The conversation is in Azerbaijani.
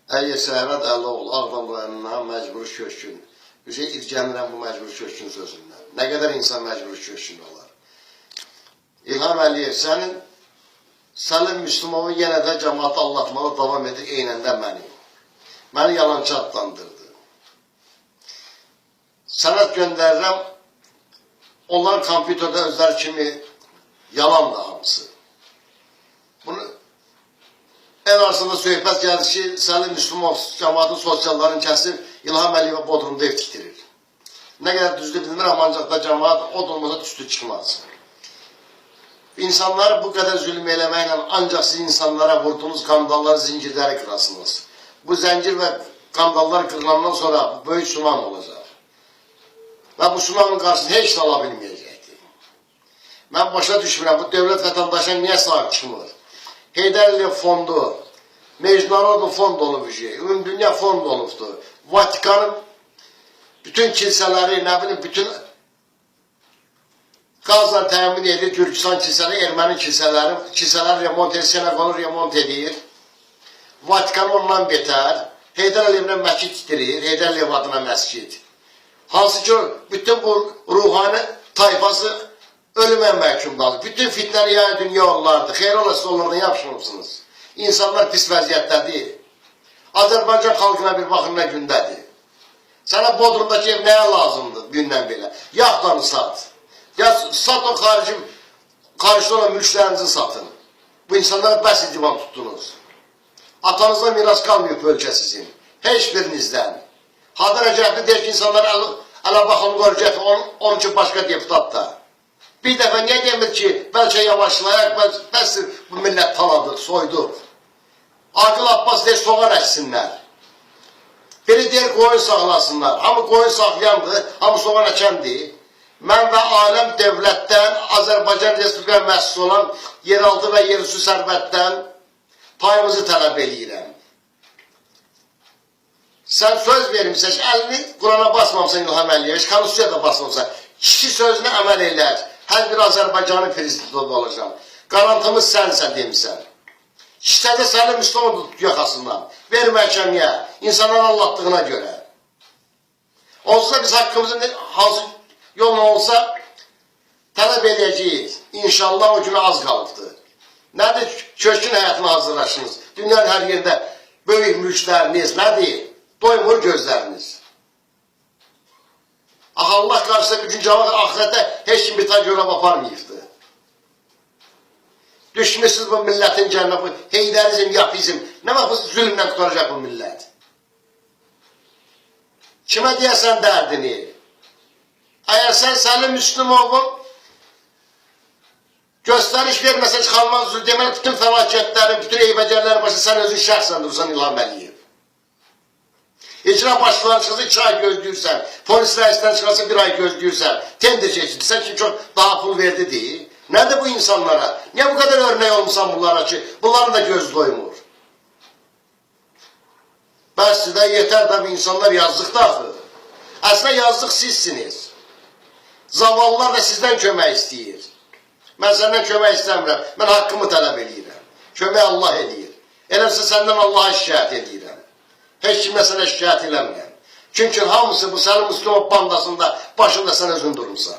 Əgər Səhrad Əllioğlu Ağdam rayonuna məcburi köçkün. Bir şey irgənirəm bu məcburi köçkün sözündən. Nə qədər insan məcburi köçkün olar? İlham Əliyev, sənin Səlim Müslümovu yenə də cəmaatı aldatmağa davam edir eynən də məni. Məni yalançı adlandırdı. Sənəd göndərirəm, onların kompüterdə özləri kimi yalandır hamısı. Bunu en arasında söhbət gəlir ki, Səlim Müslümov cəmaatın sosiallarını kəsir, İlham Əliyevə Bodrumda ev tikdirir. Nə qədər düzdür bilmirəm, ancaq da cəmaat od olmasa tüstü çıxmaz. İnsanları bu qədər zülm eləməklə ancaq siz insanlara vurduğunuz qandalları, zincirləri qırasınız. Bu zəncir və qandallar qırılandan sonra bu böyük tsunami olacaq. Və bu tsunaminin qarşısını heç nə ala bilməyəcəkdir. Mən başa düşmürəm, bu dövlət vətəndaşına niyə sahib çıxmır? Heydər Əliyev fondu, Mecnarodlu fond olub şey, Ümumdünya fond olubdur. Vatikanın bütün kilsələri, nə bilim, bütün qazla təmin edir, Gürcüstan kilsələri, erməni kilsələri, kilsələr remont edir, Senaqonu remont edir. Vatikan ondan betər. Heydər Əliyevlə məscid tikdirir, Heydər Əliyev adına məscid. Hansı ki, bütün bu ruhani tayfası ölümə məhkumdadır. Bütün fitnəni yayan dünya onlardır. Xeyr ola siz onlardan yapışmamısınız. İnsanlar pis vəziyyətdədir. Azərbaycan xalqına bir baxın nə gündədir. Sənə Bodrumdakı ev nəyə lazımdır gündən belə? Yaxtanı sat. Ya sat o xarici, xaricdə olan mülklərinizi satın. Bu insanlara bəs divan tutdunuz. Atanızdan miras qalmayıb bu ölkə sizin. Heç birinizdən. Hadi Rəcəbli deyir ki, insanlar ələ baxın qoracaq, onun üçün başqa deputat da. Bir dəfə niyə demir ki, bəlkə yavaşlayaq, bəs bu millət taladıq, soyduq. Aqil Abbas deyir, soğan əksinlər. Biri deyir, qoyun saxlasınlar. Hamı qoyun saxlayandır, hamı soğan əkəndir. Mən və aləm dövlətdən, Azərbaycan Respublikaya məxsus olan yeraltı və yerüstü sərvətdən payımızı tələb eləyirəm. Sən söz vermişsən, əlini Qurana basmamısan İlham Əliyev, heç konstitusiyaya da basmamısan. Kişi sözünə əməl elər. Hər bir Azərbaycanın prezidenti olacaq. Qarantımız sənsən demisən. Şişədə səni Müslüman tut yaxasından. Ver məhkəməyə, insanlar allatdığına görə. Onsuz da biz haqqımızı hansı yolla olsa tələb eləyəcəyik. İnşallah o günə az qalıbdır. Nədir? Köçkün həyatına hazırlaşınız. Dünyanın hər yerində böyük mülkləriniz nədir? Doymur gözləriniz. Axı Allah qarşısında bir gün cavab axirətdə heç kim bir tane görəv aparmayıbdır. Düşmüşsünüz bu millətin cənnə, bu heydərizm, yapizm. Nə vaxt bu zülmdən qurtaracaq bu millət? Kimə deyəsən dərdini? Əgər sən Səlim Müslümovun göstəriş verməsən çıxarmaz zülm, deməli bütün fəlakətlərin, bütün eybəcərlərin başında sən özün şəxsən dursan İlham Əliyev. İcra başçıları çıxsa 2 ay gözləyirsən, polis rəisindən çıxarsa 1 ay gözləyirsən, tender çəkilsən ki, çox daha pul verdi deyir. Nədir bu insanlara? Niyə bu qədər örnək olmusan bunlara ki, bunların da göz doymur? Bəs də yetər də bu insanlar yazıqdır axı. Əslində yazıq sizsiniz. Zavallılar da sizdən kömək istəyir. Mən səndən kömək istəmirəm. Mən haqqımı tələb eləyirəm. Kömək Allah eləyir. Eləsə səndən Allaha şikayət eləyirəm. Heç kimə sənə şikayət eləmirəm. Çünki hamısı bu Səlim Müslümov bandasında başında sən özün durmusan.